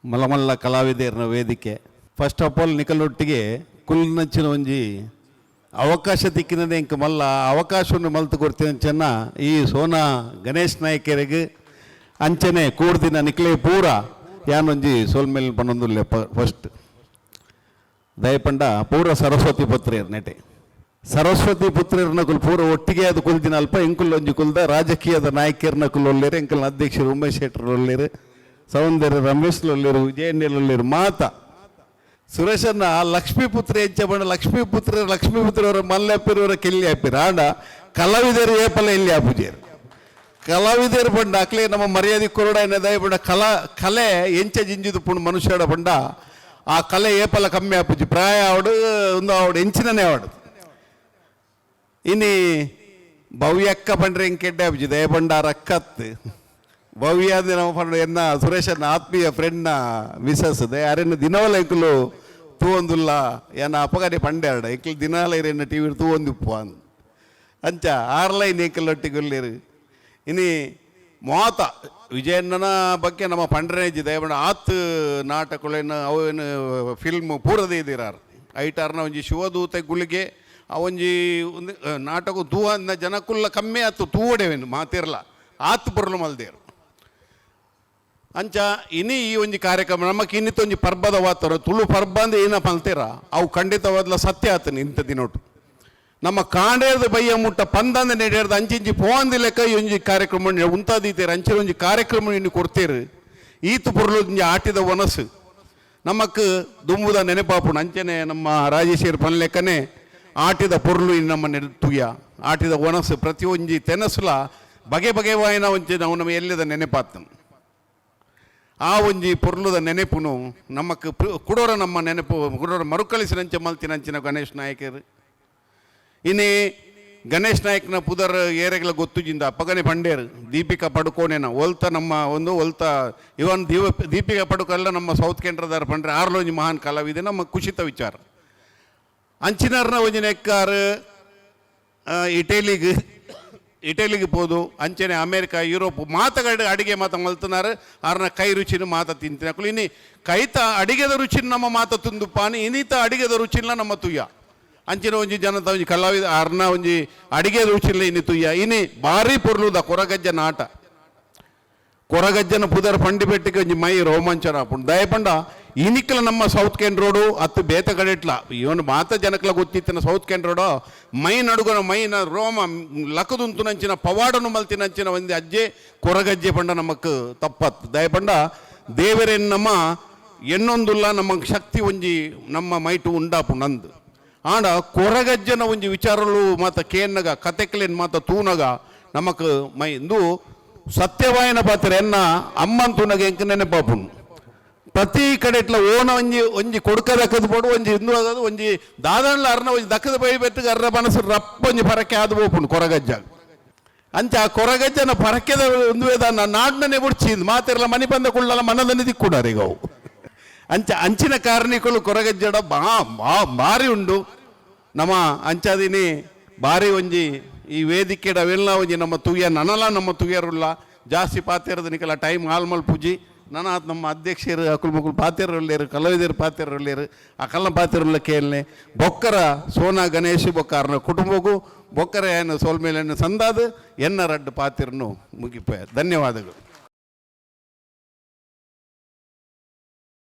ಮಲ್ಲ ಕಲಾವಿದೆರ್ನ ವೇದಿಕೆ. First of all ನಿಕಲೊಟ್ಟಿಗೆ ಕುಲ್ನಂಚಿನ ಒಂಜಿ ಅವಕಾಶ ತಿಕ್ಕಿನದೆ ಎಂಕ್ ಮಲ್ಲ. ಅವಕಾಶವನ್ನು ಮಲ್ತು ಕೊಡ್ತೀನಿ ಚೆನ್ನ ಈ ಸೋನಾ ಗಣೇಶ್ ನಾಯಕರಿಗೆ, ಅಂಚನೆ ಕೂಡ್ದಿನ ನಿಕ್ಲೆ ಪೂರ ಯಾನೊಂಜಿ ಸೋಲ್ಮೇಲ್ ಪನ್ನೊಂದುಲ್ಲೆ. ಫಸ್ಟ್ ದಯಪಂಡ ಪೂರ ಸರಸ್ವತಿ ಪುತ್ರಿಯರ್ ನೆಟೆ, ಸರಸ್ವತಿ ಪುತ್ರಿಯರ್ನಕುಲು ಪೂರ ಒಟ್ಟಿಗೆ ಅದು ಕುಲ್ದಿನ ಅಲ್ಪ ಎಂಕುಲ್ ಒಂಜಿ ಕುಲ್ದ. ರಾಜಕೀಯದ ನಾಯಕಿಯರ್ನಕುಲು ಒಲ್ಲೇರು, ಎಂಕಲ್ನ ಅಧ್ಯಕ್ಷರು ಉಮೇಶ್ ಶೆಟ್ಟರ್ ಒಲ್ಲೇರು, ಸೌಂದರ್ಯ ರಮೇಶ್ ಒಲ್ಲೇರು, ವಿಜಯಣ್ಣರು, ಮಾತ ಸುರೇಶನ್ನ ಲಕ್ಷ್ಮೀ ಪುತ್ರಿ ಎಂಚ ಬಂಡ ಲಕ್ಷ್ಮೀ ಪುತ್ರ, ಲಕ್ಷ್ಮೀ ಪುತ್ರವರ ಮಲ್ಲೆ ಅಪ್ಪಿರವರ ಕೆಲ್ಲಿ ಅಪ್ಪಿರ. ಆಂಡ ಕಲಾವಿದರು ಏಪಲ ಎಲ್ಲಿ ಆಪುಜೇರು. ಕಲಾವಿದರು ಬಂಡ ಅಕ್ಲೆ ನಮ್ಮ ಮರ್ಯಾದೆ ಕೊರಡ ದಯ ಬಂಡ ಕಲಾ ಕಲೆ ಎಂಚ ಜಿಂಜಿದು ಪುಣ್ ಮನುಷ್ಯಡ ಬಂಡ ಆ ಕಲೆ ಏಪಲ ಕಮ್ಮಿ ಆಪುಜಿ. ಪ್ರಾಯ ಆವಡು, ಒಂದು ಆವಡು, ಎಂಚಿನನೇ ಆವಡು. ಇನಿ ಭವ್ಯಕ್ಕ ಪಂಡ್ರೆ ಎಂಕೆಡ್ಡೆ ಆಪುಜಿ, ದಯ ಬಂಡಾರ ಅಕ್ಕತ್ ಭವ್ಯ ಅಂದ್ರೆ ನಮ್ಮ ಪಂಡ ಎನ್ನ ಸುರೇಶನ ಆತ್ಮೀಯ ಫ್ರೆಂಡ್ನ ಮಿಸಸ್. ದಯ ಅರೆನ್ನ ದಿನವಲ ಎಂಕುಲು ತೂವೊಂದುಲ್ಲ. ಏನ ಅಪಗಡೆ ಪಂಡೆರಡ ಎಂಕುಲು ದಿನಾಲ ಇರೆನ್ನ ಟಿವಿ ತೂವೊಂದಿಪ್ಪು ಅಂದ್. ಅಂಚ ಆರ್ಲೈನ್ ಎಂಕಲೊಟ್ಟಿಗೆ. ಇನಿ ಮಾತ ವಿಜಯಣ್ಣನ ಬಗ್ಗೆ ನಮ್ಮ ಪಂಡ್ರೇಜಿ ದಯಬಂಡ ಆತ್ ನಾಟಕಗಳೇನು ಅವೇನು ಫಿಲ್ಮ್ ಪೂರದೇ ಇದ್ದೀರಾರ್. ಐಟಾರ್ನ ಒಂಜಿ ಶಿವದೂತೆ ಗುಳಿಗೆ, ಆ ಒಂಜಿ ಒಂದು ನಾಟಕ ತೂವಂದ ಜನಕುಲ್ಲ ಕಮ್ಮಿ ಆತು ತೂವಡೆವೇನು ಮಾತಿರಲ್ಲ, ಆತ್ ಪೊರ್ಲು ಮಲ್ದೇರು. ಅಂಚ ಇನಿ ಈ ಒಂಜಿ ಕಾರ್ಯಕ್ರಮ ನಮಕ್ ಇನ್ನಿತ ಒಂಜಿ ಪರ್ಬದ ವಾತಾವರಣ. ತುಳು ಪರ್ಬ ಅಂದ್ರೆ ಏನ ಪಲ್ತೀರ, ಅವು ಖಂಡಿತವಾದ್ಲ ಸತ್ಯ ಆತನ. ಇಂಥ ದಿನೋಟು ನಮ್ಮ ಕಾಂಡೇರ್ದ ಬಯ್ಯ ಮುಟ್ಟ ಪಂದಂದ ನೆಡೇರ್ದ ಅಂಚಿಂಚಿ ಪೋಂದಿ ಲೆಕ್ಕ ಈ ಒಂಜಿ ಕಾರ್ಯಕ್ರಮ ಉಂತಾದೀತೇರು. ಅಂಚಿನ ಒಂಜಿ ಕಾರ್ಯಕ್ರಮ ಇನ್ನು ಕೊಡ್ತೇರು. ಈತು ಪೊರ್ಲು ಒಂಜಿ ಆಟಿದ ಒನಸು ನಮಕ್ ದುಂಬುದ ನೆನಪಾಪುಣ. ಅಂಚನೆ ನಮ್ಮ ರಾಜೇಶ್ವರಿ ಪನ್ಲೆಕ್ಕನೆ ಆಟಿದ ಪೊರ್ಲು ಇನ್ನು ನಮ್ಮ ತುಯ್ಯ. ಆಟಿದ ಒನಸು ಪ್ರತಿಯೊಂಜಿ ತೆನಸುಲ ಬಗೆ ಬಗೆ ವಾಯಿನ ಒಂಜಿ ನಾವು ನಮ್ಮ ಎಲ್ಲಿದ ನೆನಪಾತನು. ಆ ಒಂಜಿ ಪೊರ್ಲುದ ನೆನಪುನು ನಮಕ್ ಕುಡೋರ ನಮ್ಮ ನೆನಪು ಕುಡೋರ ಮರುಕಳಿಸಿನಂಚೆ ಮಲ್ತಿನಂಚಿನ ಗಣೇಶ್ ನಾಯಕರು. ಇನಿ ಗಣೇಶ್ ನಾಯಕ್ನ ಪುದರ್ ಏರೆಗ್ಲ ಗೊತ್ತುಜಿಂದ ಅಪ್ಪಗನೆ ಪಂಡೇರು. ದೀಪಿಕಾ ಪಡುಕೋಣೆನ ಒಲ್ತ ನಮ್ಮ ಒಂದು ಒಲ್ತ ಇವನ್ ದೀಪ ದೀಪಿಕಾ ಪಡುಕಲ್ಲ ನಮ್ಮ ಸೌತ್ ಕೇಂದ್ರದಾರ ಪಂಡ್ರೆ ಆರ್ಲೊಂಜಿ ಮಹಾನ್ ಕಲಾವಿದೆ, ನಮ್ಮ ಖುಷಿತ ವಿಚಾರ. ಅಂಚಿನಾರ್ನ ಒಂಜಿ ನೆಕ್ಕಾರ್ ಇಟಲಿಗೆ ಇಟಲಿಗೆ ಪೋದು, ಅಂಚನೆ ಅಮೇರಿಕ, ಯುರೋಪ್ ಮಾತಗಡೆ ಅಡಿಗೆ ಮಾತ ಮಲ್ತನಾರು. ಆರ್ನ ಕೈ ರುಚಿನ ಮಾತ ತಿಂತಿನ ಇನಿ ಕೈತ ಅಡಿಗೆದ ರುಚಿನ ನಮ್ಮ ಮಾತ ತುಂದು ಪಾನಿ. ಇನ್ನಿತ ಅಡಿಗೆದ ರುಚಿನ ನಮ್ಮ ತುಯ್ಯ. ಅಂಚಿನ ಒಂಜಿ ಜನತ ಒಂಜಿ ಕಲಾವಿದ ಅರ್ನ ಒಂಜಿ ಅಡಿಗೆ ರುಚಿಲ್ಲ ಇನಿ ತುಯ್ಯ. ಇನಿ ಭಾರಿ ಪೊರ್ಲುದ ಕೊರಗಜ್ಜನ ಆಟ. ಕೊರಗಜ್ಜನ ಪುದರ್ ಪಂಡಿಪೆಟ್ಟಿಗೆ ಒಂಜಿ ಮೈ ರೋಮಾಂಚನ ಆಪುಂಡು. ದಯಪಂಡ ಇನಿಕ್ಲ ನಮ್ಮ ಸೌತ್ ಕೆನ್ ರೋಡು ಅತ್ತು ಬೇತ ಕಡೆಟ್ಲ ಇವನು ಮಾತ ಜನಕ್ಲ ಗೊತ್ತಿತ್ತಿನ ಸೌತ್ ಕೆನ್ ರೋಡು ಮೈ ನಡುಗನ ಮೈನ ರೋಮ ಲಕದುಂತುನಂಚಿನ ಪವಾಡನು ಮಲ್ತಿನಂಚಿನ ಒಂಜಿ ಅಜ್ಜೆ ಕೊರಗಜ್ಜೆ ಪಂಡ ನಮಕ್ ತಪ್ಪತ್. ದಯಪಂಡ ದೇವರೆನ್ನಮ್ಮ ಎನ್ನೊಂದುಲ್ಲ, ನಮ್ಮ ಶಕ್ತಿ ಒಂಜಿ ನಮ್ಮ ಮೈಟು ಉಂಡಾಪು ನಂದು. ಆಂಡ ಕೊರಗಜ್ಜನ ಒಂಜಿ ವಿಚಾರಲು ಮಾತ ಕೇನ್ನಗ, ಕತೆಕ್ಲೇನ್ ಮಾತ ತೂನಗ ನಮಕ್ ಮೈ ಇಂದು ಸತ್ಯವಾಯನ ಪಾತ್ರ. ಎನ್ನ ಅಮ್ಮನ್ ತೂನಗ ಎಂಕ್ ನೆನಪಾಪುಂಡು. ಪ್ರತಿ ಕಡೆ ಇಟ್ಲ ಓನ ಒಂಜಿ ಒಂಜಿ ಕೊಡ್ಕ ದಕ್ಕದ ಪೋಡು, ಒಂಜಿ ಇಂದು ಆಗದು, ಒಂಜಿ ದಾದಣ್ಲ ಅರ್ನ ಒಂಜಿ ದಕ್ಕದ ಬೈ ಬೆಟ್ಟಿಗೆ ಅರ್ನ ಮನಸ್ಸು ರಪ್ಪ ಒಂಜಿ ಪರಕೆ ಆದು ಪೋಪುಂಡು ಕೊರಗಜ್ಜ. ಅಂಚ ಆ ಕೊರಗಜ್ಜನ ಪರಕೆದ ಒಂದು ನಾಡ್ನನೆ ಬುಡ್ಚಿಂದು ಮಾತಿರಲ್ಲ ಮನಿ ಬಂದ ಕುಳ್ಳಲ್ಲ ಮನದನ್ನೇ ದಿಕ್ಕುಡಾರ ಈಗ ಅವು. ಅಂಚ ಅಂಚಿನ ಕಾರಣಿಕಲು ಕೊರಗಜ್ಜಡ ಬಾ ಬಾ ಭಾರಿ ಉಂಡು. ನಮ್ಮ ಅಂಚಾದಿನಿ ಭಾರಿ ಒಂಜಿ ಈ ವೇದಿಕೆಡ ಅವೆಲ್ಲ ಒಂಜಿ ನಮ್ಮ ತುಯ್ಯ ನನಲ ನಮ್ಮ ತುಯ್ಯರುಲ್ಲ. ಜಾಸ್ತಿ ಪಾತೆರದ ನಿಕಲ ಟೈಮ್ ಆಲ್ಮಲ್ ಪೂಜಿ ನನ. ನಮ್ಮ ಅಧ್ಯಕ್ಷರು ಅಕುಲ್ ಮುಕುಲ್ ಪಾತೆರಲ್ಲೇರು, ಕಲಾವಿದರು ಪಾತೆರಲ್ಲೇರು, ಅಕಲ್ನ ಪಾತೆರುಲ್ಲ ಕೇಳನೆ. ಬೊಕ್ಕರ ಸೋನಾ ಗಣೇಶ್ ಬೊಕ್ಕಾರನ ಕುಟುಂಬಕ್ಕೂ ಬೊಕ್ಕರ ಏನು ಸೋಲ್ಮೇಲೆ ಸಂದಾದು ಎನ್ನ ರಡ್ಡು ಪಾತಿರನು ಮುಗಿಪ. ಧನ್ಯವಾದಗಳು.